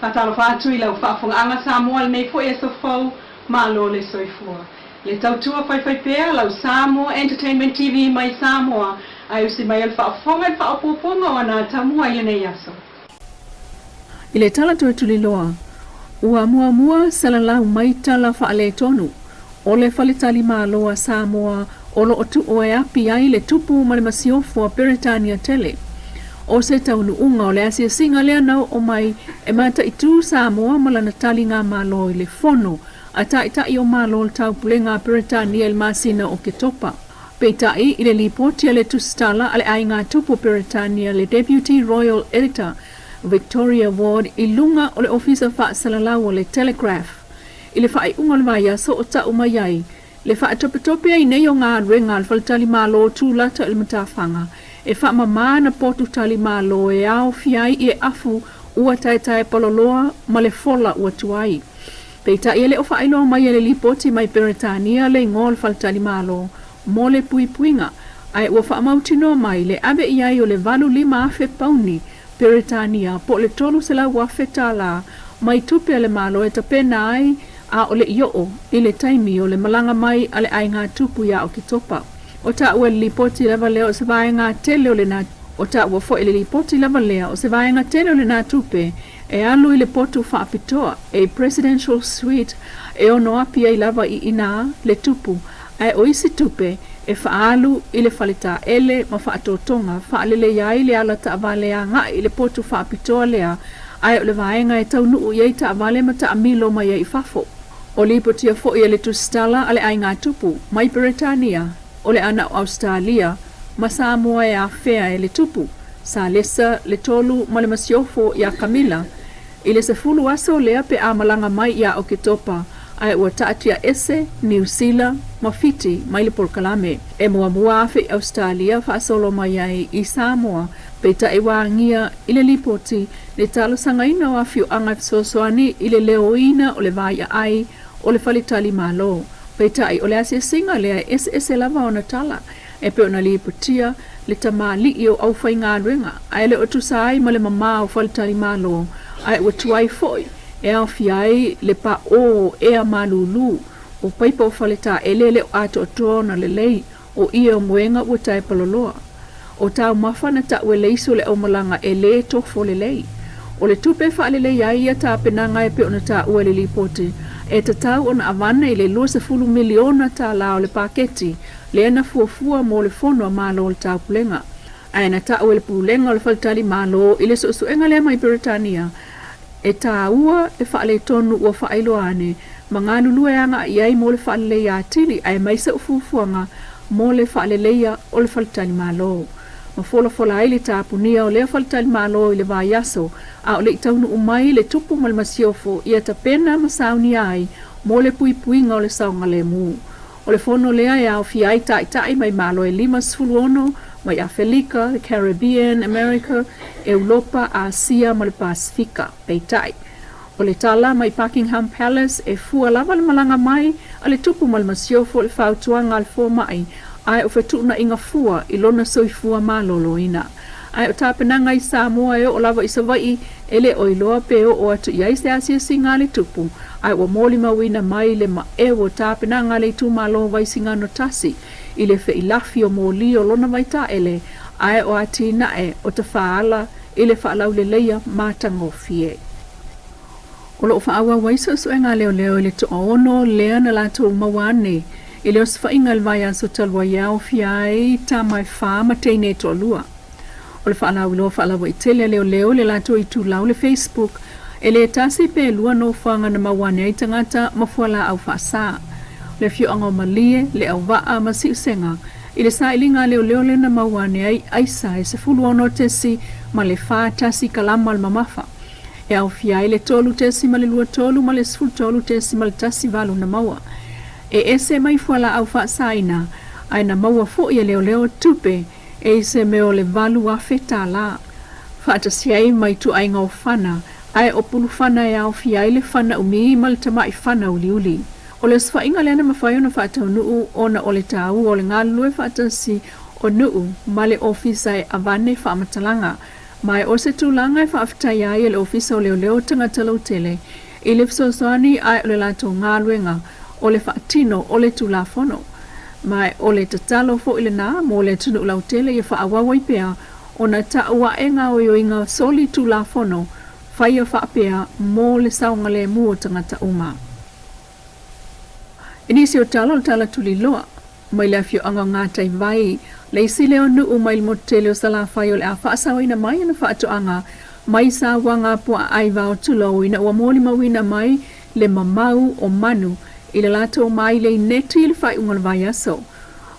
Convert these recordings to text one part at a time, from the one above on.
Faatalofa atu i lau faafogaaga Samoa i lenei foi aso fou, malo le soifua. Le tautua faifaipea lau Samoa Entertainment TV mai Samoa ae usi mai o le faafofoga i le faaopoopoga o ana atamua i lenei aso. I le tala toe tuliloa, ua muamua salalau mai tala faaletonu o le faletalimalo a Samoa o lo o tuu e api ai le Tupu ma le Masiofo a Peretania tele. O se taunuuga o le asiasiga lea na oo mai e mataitū Samoa ma lana taligamalo i le Fono a Taitai o Malo o le Taupulega a Peretania i le masina o Oketopa. Peitai, i le lipoti a le tusitala a le Aiga Tupu o Peretania le Deputy Royal Editor Victoria Ward i luga o le Ofisa Faasalalau o le Telegraph i le faaiuga o le vaiaso o tau mai ai le faatopetope ai nei o galuega a le faletalimalo tulata i le matafaga e faamamā ana potu talimalo e aofia ai i afu ua taetae paloloa ma le fola ua tuai. Peitai e le o faailoa mai e le lipoti mai Peretania le igoa o le faletalimalo mo le puipuiga, ae ua faamautinoa mai le ave i ai o le 85,000 pauni Peretania po o le $300,000 mai tupe a le Malo e tapena ai a o le i oo i le taimi o le malaga mai a le aiga tupu iā Oketopa. O taua i le lipoti lava lea o se vaega tele o lena O taua foi i le lipoti lava lea o se vaega tele o lena tupe e alu i le potu faapitoa, a presidential suite, e ono api ai lava i inā le tupu, ae o isi tupe e faaalu i le faletaele ma faatotoga faaleleia ai le ala taavale agai i le potu faapitoa lea, ae o le vaega e taunuu i ai taavale ma taamilo mai ai i fafo. O lipotia foi e le tusitala a le Aiga Tupu mai Peretania o le ana o Ausetalia ma Samoa e afea e le Tupu Salesa le Tolu ma le Masiofo iā Kamila i le 10 aso lea pe a malaga mai iā Oketopa ae ua taatia ese Niu Sila ma Fiti mai le polokalame. E muamua afe i Ausetalia faasolo mai ai i Samoa peitai ua agia i le lipoti le talosagaina o afioaga e fesoasoani i le leoina o le vai aai o le faletalimalo. Peitai o le asiasiga lea e eseese lava ona tala e pei ona lipotia le tamalii o aufaigaluega ae le o tusa ai ma le mamā o faletalimalo ae ua tuai foi e aofia ai le paʻō o ea malūlū o paipa o faletaele e le o atoatoa ona lelei o ie o moega ua tae paloloa. O taumafa na taʻu e le isu o le aumalaga e lē tofo lelei. O le tupe e faalelei ai ia tapenaga e pei ona taua i le lipoti, e tatau ona avane i le $20 miliona tālā o le paketi lea na fuafua mo le Fono a Malo o le Taupulega. Ae na taʻu e le Pulega o le Faletalimalo i le suesuega lea mai Peretania e tāua le faaletonu ua faailoa ane ma galulue agaʻi i ai mo le faaleleia atili aemaise o fuafuaga mo le faaleleia o le faletalimalo. Ma folafola ai le tapunia o lea faletalimalo i le vaiaso a o le i taunuu mai le Tupu ma le Masiofo ia tapena ma saunia ai mo le puipuiga o le saogalemu. O le fono lea e aofia ai taitai mai Malo e 56 mai Afelika, le Caribbean, Amerika, Eulopa, Asia ma le Pasefika. Peitai, o le tala mai Buckingham Palace e fua lava le malaga mai a le Tupu ma le Masiofo i le fautuaga a le fomai ae o fetuunaiga fua i lona soifua maloloina. Ae o tapenaga i Samoa e oo lava i Savaii e le o iloa pe oo atu i ai se asiasiga a le Tupu, ae ua molimauina mai le maeu o tapenaga a le itumalo Vaisigano 1 i le feilafi o moli o lona vaitaele ae o atinae o tafaala i le faalauleleia matagofie. O lo o faaauau ai suesuega a leoleo i le toaono lea na latou maua ane i le osofaiga i le vaiaso talu ai e aofia ai tama e fa ma teine e toalua. O le faalauiloa faalauaitele a leoleo i le latou itulau le Facebook, e le tasi pe lua nofoaga na maua ane ai tagata ma fualaau faasa. Le afioaga o Malie, Leauvaa ma Siusega i le sailiga a leoleo lea na maua ane ai aisa e 16 tesi ma le 41 kalama o le mamafa. E aofia ai le 3.23 ma le 13.18 na maua. E ese mai fualaau faasaina, ae na maua foi e leoleo tupe e i se mea o le $8,000. Faatasi ai ma ituaiga o fana, ae o pulufana e aofia ai le fana umi ma le tamai fana uliuli. O le osofaiga lea na mafai ona faataunuu ona o le taua o le galulue faatasi o nuu ma le ofisa e avane faamatalaga. Ma o se tulaga e faafetaia ai e le Ofisa o Leoleo tagata lautele i le fesoasoani ae o le latou galuega o le faatino o le Tulafono. Ma o le tatalo foi lena mo le atunuu lautele ia faaauau ai pea ona tau ae gaoioiga soli Tulafono faia faapea mo le saogalemu o tagata uma. I nisi o tala o le tala tuliloa mai le afioaga o Gataivai, le isi lea o nuu mai le motu tele o Salafai o le a faasaoina mai ana faatoaga mai sauaga puaa ai vao tulou ina ua molimauina mai le mamau o manu i le latou mailei neti i le faaiuga o le vaiaso.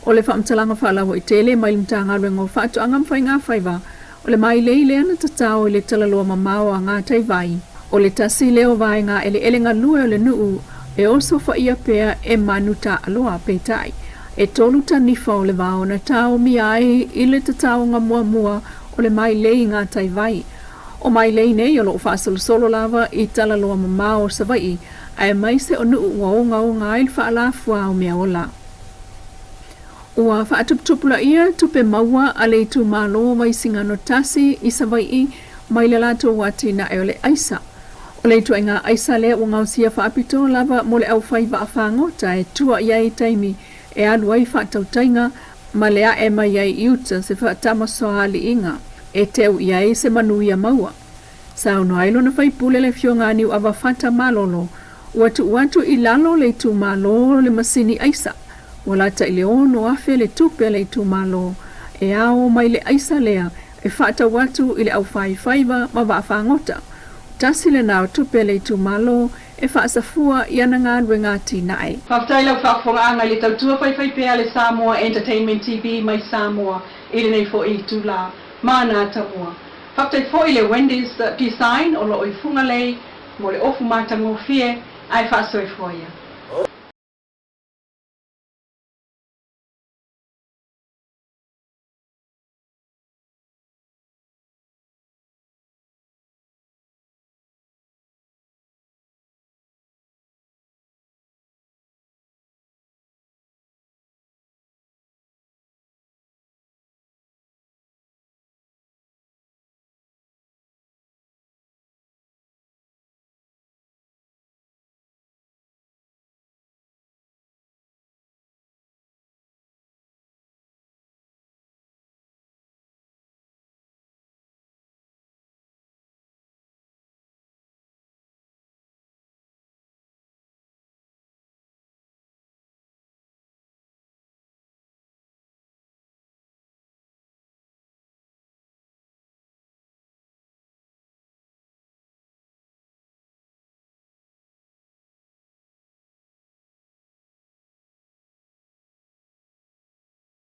O le faamatalaga faalauaitele mai le Matagaluega o Faatoaga ma Faigafaiva, o le mailei lea na tatao i le talaloa mamao a Gataivai. O le tasi lea o vaega eleele galue o le nuu e osofaia pea e manu taaloa, peitai, e tolu tanifa o le vao na taomia ai i le tataoga muamua o le mailei i Gataivai. O mailei nei o lo o faasolosolo lava i talaloa mamao o Savaii aemaise o nuu ua ogaoga ai le faalafua o meaola. Ua faatuputupulaia tupe maua a le itumalo o Vaisigano 1 i Savaii mai le latou atinae o le aisa. O le ituaiga aisa lea ua gaosia faapitoa lava mo le aufai vaafagota e tua i ai i taimi e alu ai faatautaiga ma le ae mai ai i uta se faatamasoaliiga e teu i ai se manuia maua. Saunoa ai lona faipule le Afioga a Niuava Fata Malolo, ua tuu atu i lalo le itumalo le masini aisa, ua lata i le 6,000 le tupe a le itumalo e ao mai le aisa lea e faatau atu i le aufaifaiva ma vaafagota. Tasi lena o tupe a le itumalo e faasafua i ana galuega atinae. Faafetai lau faafofogaaga i le tautua faifaipea a le Samoa Entertainment TV mai Samoa i lenei foi itula. Mana tamua. Faafetai foi i le Wendy's Design o lo o i Fugalei mo le ofu matagofie ae faasoifua ia.